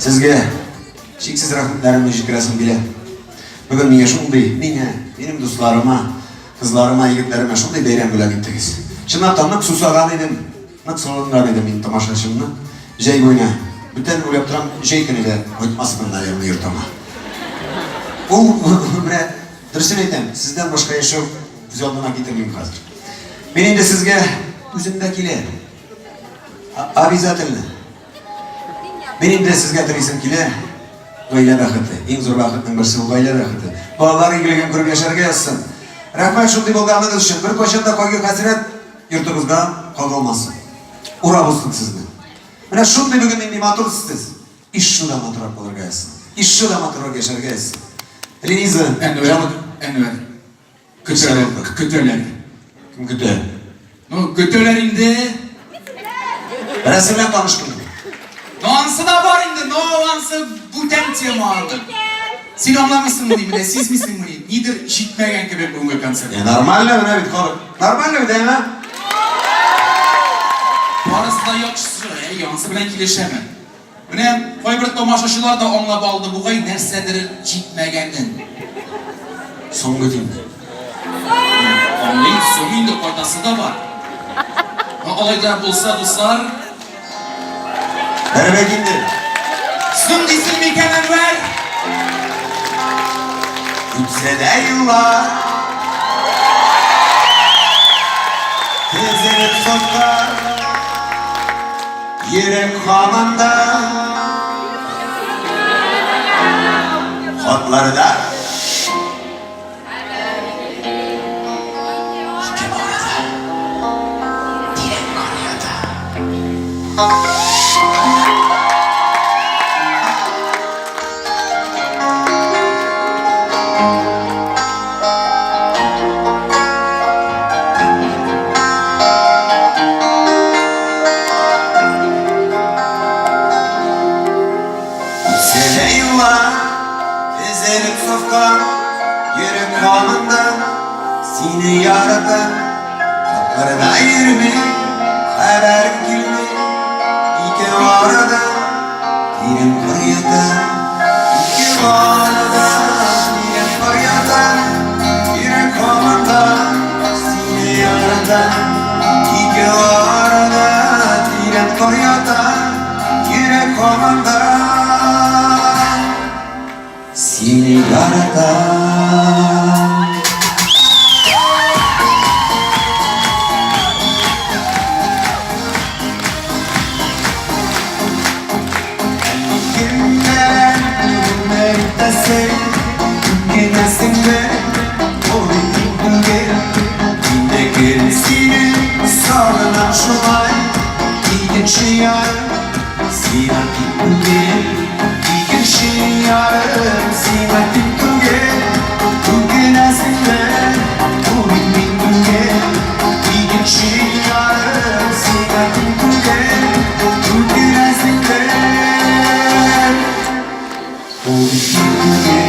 Сезгә чиксез рәхмәтләремне җиткерәсем килә. Бүген миңа шундый, миңа, минем дусларыма, кызларыма, егетләремә шундый бәйрәм бүләк иттегез. Чынлап та нык сусаган идем, нык сагынган идем мин тамашачымны. Җәй буена бүтән уйлап торам, җәй көне дә кайтмасмын, наверное, йортыма. Ул менә дөресен әйтәм, сездән башка яшәү күз алдыма китермим хәзер. Мин инде сезгә үзем дә киләм. Обязательно. Мин инде сезгә телисем килә. Гаилә бәхете. Иң зур бәхетнең берсе ул гаилә бәхете. Балалар игелеген күреп яшәргә язсын. Рәхмәт шундый булганыгыз өчен. Беркайчан да кайгы-хәсрәт йортыгызга кагылмасын. Урап узсын сезне. Менә шундый бүген нинди матур сез. Ишшу да матуррак булырга язсын. Ишшу да матуррак яшәргә язсын. Лениза, Әнвәр, Әнвәр. Көтәләр, көтәләр. Кем көтә? Ну, көтәләр инде. Берәрсе белән таныштың. Ну, анысы да бар инде, но анысы бүтән тема аны. Син аңламыйсыңмыни, менә сизмисеңмени? Нидер җитмәгән кебек бүгенге концерт. Не, нормально менә бит халык. Нормально бит, әйме? Барысы да яхшы, әй, анысы белән килешәмен. Менә кайбер тамашачылар да аңлап алды бугай нәрсәдер җитмәгәнен. Соң бит инде. Аңлыйм, соң инде, кайтасы да бар. Но алай да булса, дуслар. Бәрбәк инде. Соң дисең микән, Әнвәр? Үтсә дә еллар. Тезелеп сафка. Йөрәк һаман да хатларда. Ике арада тирән кар ята. Үтсә юллар, тезелеп сафка, йөрәк һаман сине ярата. Хатларда йөрми, хәбәрең килми, ике арада тирән кар ята. Ике арада тирән кар ята, йөрәк һаман сине ярата. Ике арада тирән кар ята, йөрәк һаман да сине ярата. Кемнәр гомер итәсең, үкенәсеңме, ул бит мин түгел. Мин дә гел сине сагынам шулай, икенче ярым сиңа тиң түгел. Икенче ярым сиңа тиң түгел, үкенәсеңме, ул бит мин түгел. Икенче ярым сиңа тиң түгел, үкенәсеңме, ул бит мин түгел.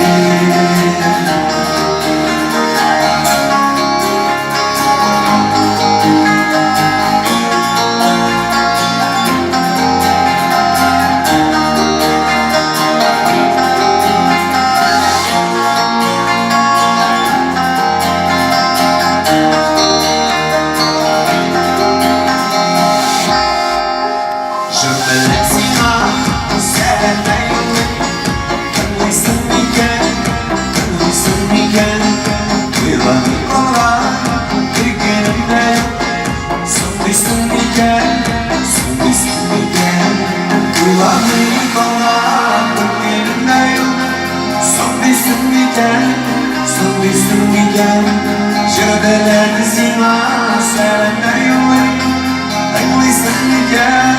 Җыр белән сиңа сәламнәр юллыйм. Тыңлыйсың микән, тыңлыйсың микән? Уйланып калган бер көнем дә юк. Соң дисең микән, соң дисең микән? Уйланмый калган бер көнем дә юк. Соң дисең микән, соң дисең микән? Җыр белән сиңа сәламнәр юллыйм. Тыңлыйсың микән?